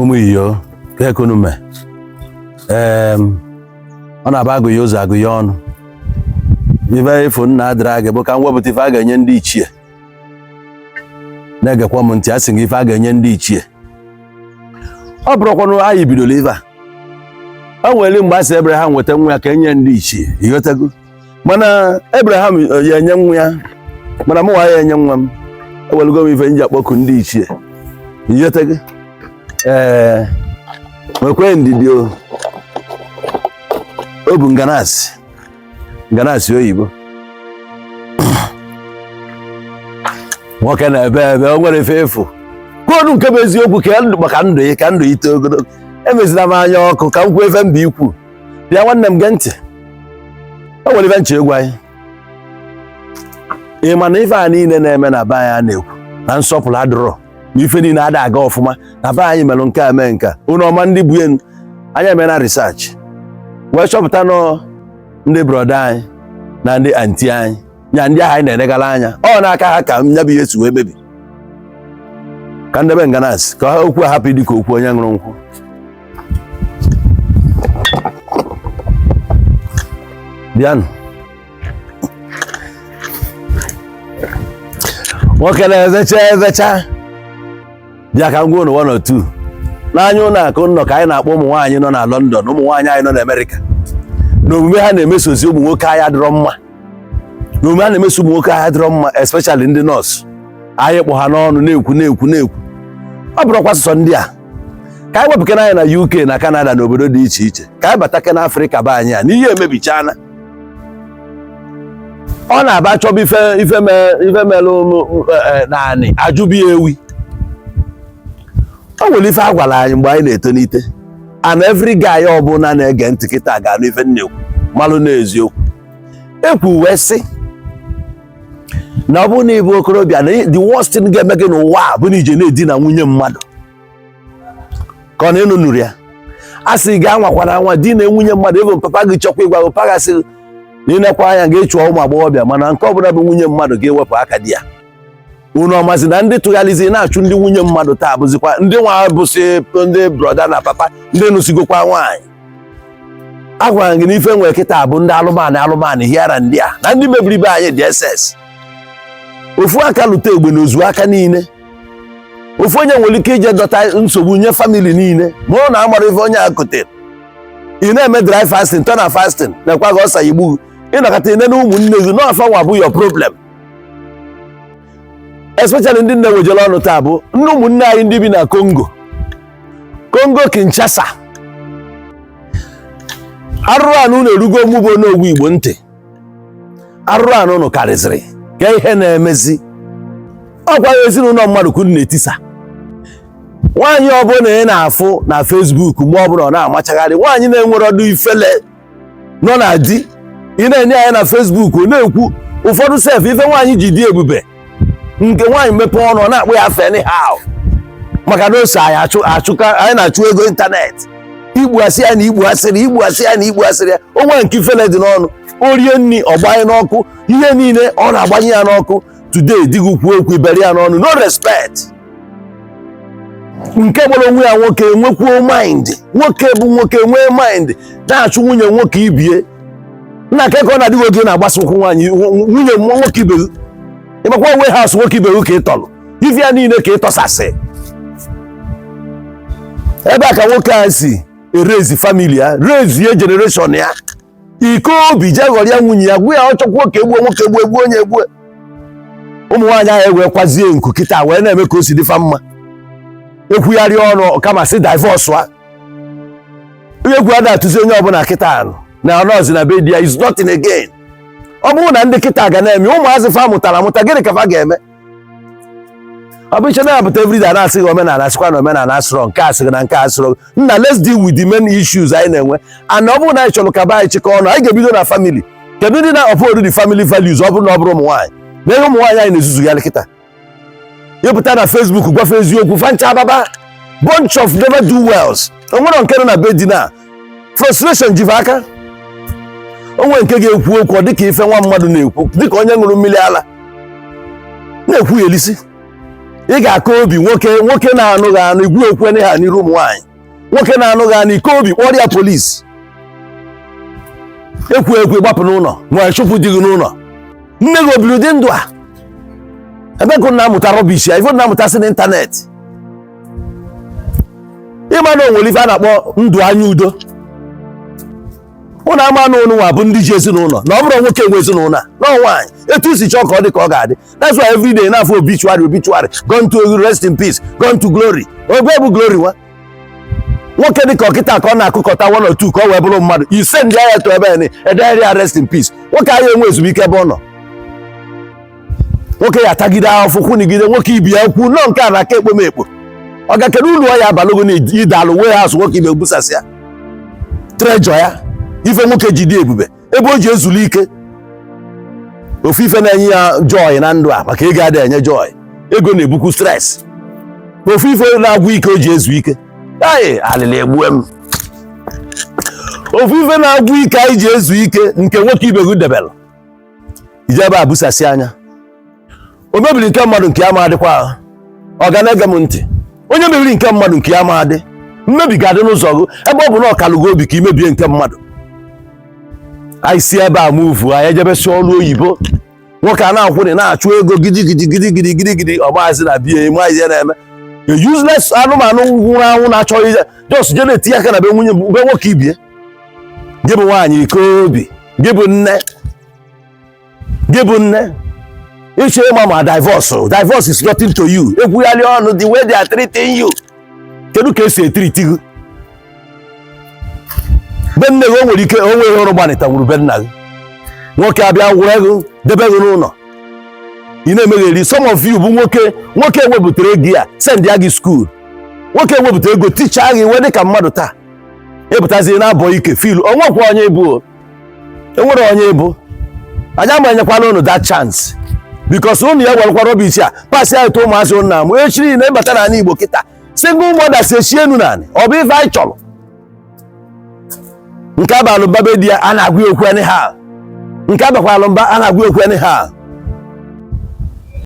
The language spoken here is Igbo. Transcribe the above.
Ụmụ iyo kee ka unu mee. Ọ na-abụ agụ ya ụzọ agụ ya ọnụ. Ife ifu nna adịrị gị bụ ka m wepụta ife a ga-enye ndị ichie. Na-egekwa m ntị, a sị gị ife a ga-enye ndị ichie. Ọ bụrụkwanụ anyị bidoro ife a, o nwere mgbe a sị Abraham weta nwa ya ka enye ndị ichie, ịghọtago? Mana Abraham ya enye nwa ya, mana mụnwa ya enye nwa m. Ewelugo m ife m ji akpọku ndị ichie, ịghọtago? Ee, nwekwe ndidi o. O bụ nganasị, nganasị oyibo. Nwoke na-ebe ebe o nwere ife efu kwuonu nke bụ eziokwu ka ndụ maka ndụ ya, ka ndụ ite ogologo. Emezila m anya ọkụ ka m kwuo ife mba ikwu. Bịa nwanne m, gee ntị, o nwere ife nche egwu anyị. Ị ma na ife a niile na-eme na be anyị a na-ekwu na nsọpụrụ adịrọ, na ife niile ada aga ọfụma na be anyị, melụ nke a mee nke a. Unu ọma ndị bụ enu anyị emena research wee chọpụta nọ ndị brother anyị na ndị aunty anyị nya ndị ahụ anyị na-enegara anya, ọ n'aka ha ka nya bụ ihe si wee mebi. Ka ndebe nganasị ka okwu a hapụ ịdị ka okwu onye ṅụrụ nkwụ. Bịanụ, nwoke na-ezecha ezecha, bịa ka m gwa unu one or two. N'anya ụlọ akụ nnọ ka anyị na-akpọ ụmụ nwaanyị nọ na London, ụmụ nwaanyị anyị nọ na Amerịka, na omume ha na-emesozi ụmụ nwoke anyị adịrọ mma, na omume ha na-emeso ụmụ nwoke anyị adịrọ mma, especially ndị nọọsụ anyị kpọ ha n'ọnụ na-ekwu na-ekwu na-ekwu. Ọ bụrụkwa sọsọ ndị a ka anyị wepụkena anyị na UK na Canada na obodo dị iche iche, ka anyị bata na Afrịka be anyị a n'ihe emebichana. Ọ na-aba chọba ife ife ife melụ naanị ajụbi ya ewi. O nwere ife a gwara anyị mgbe anyị na-etonite, and every guy ọbụla na-ege ntị kịta ga-anụ ife m na-ekwu, malụ n'eziokwu. Ekwu wee sị na ọ bụrụ na ị bụ okorobịa, na the worst thing ga-eme gị n'ụwa a bụ na ije na-edina nwunye mmadụ. Ka ọ na ịnụ nụrụ ya, a sị gị anwakwana anwa di na nwunye mmadụ. Ebe papa gị chọkwa ịgwa gị, papa gasị na ịnekwa anya ga-echụọ ụmụ agbọghọbịa, mana nke ọbụla bụ nwunye mmadụ ga-ewepụ aka di ya. Unu ọmazi na ndị tụgharịzi na-achụ ndị nwunye mmadụ taa bụzikwa ndị nwa bụsị ndị brother na papa ndị nụsigokwa nwaanyị. A gwara gị na ife nwere kịta bụ ndị alụmanụ alụmanụ hiara ndị a na ndị mebiri ibe anyị dị ss. Ofu aka lụta egbe na ozu aka niile. Ofu onye nwere ike ije dọta nsogbu nye family niile, ma ọ na-amara ife onye a kotere. Ị na-eme dry fasting tọ na fasting na-ekwa gị ọsa igbu ịnọkọta ine na ụmụnne gị n'ọfa nwa bụ your problem, especially ndị nne wejere ọnụ taa bụ ndị ụmụnne anyị ndị bi na Congo, Congo Kinshasa. Arụrụ anụ unu erugo mụbụ n'ogwu Igbo ntị. Arụrụ anụ unu karịzịrị ka ihe na-emezi ọkwa ezinụlọ mmadụ kwuru na-etisa. Nwaanyị ọbụla ị na-afụ na Facebook, mgbe ọbụla ọ na-amachagharị, nwaanyị na-enwere ọdụ ifele nọ na di, ị na-enye ya na Facebook, ọ na-ekwu ụfọdụ sef ife nwaanyị ji dị ebube nke nwaanyị mepee ọnụ, ọ na-akpụ ya afa anyhow, maka na ose anyị achụ achụka anyị na-achụ ego internet. Igbu asị ya na igbu asịrị, igbu asị ya na igbu asịrị ya. Onwe nke ifele dị n'ọnụ, o rie nri ọgbanye n'ọkụ, ihe niile ọ na-agbanye ya n'ọkụ. Today di gị kwuo okwu, ibere ya n'ọnụ, no respect. Nke gbara onwe ya, nwoke nwekwuo mind, nwoke bụ nwoke nwee mind na-achụ nwunye nwoke ibie nna nke ka ọ na-adịghị oge na-agbasa ụkwụ nwaanyị nwunye nwoke ibe gị. Ịmakwa onwe ha asụ nwoke ibe gị ka ị tọrọ ife ya niile ka ị tọsasị. Ebe a ka nwoke a si erezi family ya, rezie generation ya. Iko obi jee ghọrọ ya nwunye ya, gwa ya ọ chọkwuo ka egbuo nwoke, egbuo egbuo onye egbuo. Ụmụ nwaanyị ahụ ewee kwazie nku kịta wee na-eme ka o si dịfa mma, ekwugharị ọnụ kama si divorce a. Onye egwu ada atụzi onye ọbụla kịta anụ na ọnọzi na be di ya is nothing again. Ọ bụrụ na ndị kịta ga na-eme, ụmụazị fa mụtara amụta, gịnị ka fa ga-eme? Ọ bụ iche na-apụta everyday na-asị gị omenala, asịkwa na omenala asịrọ nke asịrị na nke asịrọ nna. Let's deal with the main issues anyị na-enwe. And ọ bụrụ na anyị chọrọ ka be anyị chịkọ ọnụ, anyị ga-ebido na family. Kedu ndị na-uphold the family values? Ọ bụrụ na ọ bụrụ ụmụ nwaanyị na ihe ụmụ nwaanyị anyị na-ezuzugharị kịta, ịpụta na Facebook gwafe eziokwu fancha ababa, bunch of never do wells. O nwere nke nọ na be di na frustration jive aka onwe nke ga-ekwu okwu, ọ dịka ife nwa mmadụ na-ekwu, dịka onye ṅụrụ mmiri ala na-ekwu elisi. Ị ga-aka obi nwoke nwoke na-anụ gị anụ igwu okwu ha n'iru ụmụ nwaanyị. Nwoke na-anụ gị anụ ike obi kpọrọ ya polisi. Ekwu ekwu gbapụ n'ụlọ, nwaanyị chụpụ di gị n'ụlọ. Nne gị obiri ụdị ndụ a? Ebe ka na-amụta rubbish ya, ife na-amụta si n'ịntanetị. Ịma na onwere ife a na-akpọ ndụ anya udo. Ụnụ ama na ụnụ nwa bụ ndị ji ezinụlọ, na ọ bụrụ nwoke nwe ezinụlọ a na nwaanyị, etu si chọọ ka ọ dị ka ọ ga-adị. That's why every day na-afụ obituary, obituary, gone to rest in peace, gone to glory. Ebe bụ glory nwa nwoke dị ka ọkịta ka ọ na-akụkọta one or two ka ọ wee bụrụ mmadụ ise, ndị agha to ebe ni edegharị ya rest in peace. Nwoke agha enwe ezumike ebe ọ nọ. Nwoke ya atagide ahụfụ kwunigide nwoke ibi ya kwu nọ nke a na-aka ekpomekpo. Ọ ga kedu ụlọ ya abalụgo na idalụ warehouse nwoke ibe busasị ya treasure ya, ife nwoke ji dị ebube, ebe o ji ezulu ike, ofu ife na-enye ya joy na ndụ a, maka ego adịghị enye joy, ego na-ebukwu stress, ofu ife na-agwụ ike o ji ezu ike. Ayi, alịlị egbue m. Ofu ife na-agwụ ike anyị ji ezu ike nke nwoke ibe gị debelụ ije ebe a busasị anya. O mebiri nke mmadụ, nke ya ma adịkwa ahụ. Ọ ga na-ege m ntị. Onye mebiri nke mmadụ, nke ya ma adị. Mmebi ga-adị n'ụzọ gị, ebe ọ bụ na ọkalụgo obi ka imebie nke mmadụ. Anyị si ebe a move, anyị ejebesi ọrụ oyibo. Nwoke a na-akwụnị na-achụ ego gidigidi gidigidi gidigidi, ọgbazi na bie maazị ya na-eme a useless anụmanụ nwụrụ anwụ na-achọghị ije, just je na-etinye aka na be nwunye, be nwoke ibie. Gị bụ nwaanyị iko obi, gị bụ nne, gị bụ nne, ịchọ ịma ma divorce, divorce is nothing to you. Ekwugharị ọnụ, the way they are treating you, kedu ka esi etreat gị be nne gị? O nwere ike o nwere ọrụ gbanịta nwuru be nna gị. Nwoke abịa were gị debe gị n'ụlọ, ị na-emegheri. Some of you bụ nwoke, nwoke wepụtara ego ya send ya gị school, nwoke wepụtara ego tichaa gị wee dị ka mmadụ. Taa ịpụtazie na-abọ ike feel onwekwa onye ịbụ, enwere onye ịbụ. Anyị ama enyekwala unu that chance, because unu ya werekwa rubbish a pass ya eto ụmụazị unu na-amụ echiri na ịbata n'ala Igbo kịta. Single mothers echi enu naanị, ọ bụ ife anyị chọrọ. Nke abalụ mba be di ya, a na-agwa ya okwu anyhow. Nke abakwalụ mba, a na-agwa ya okwu anyhow.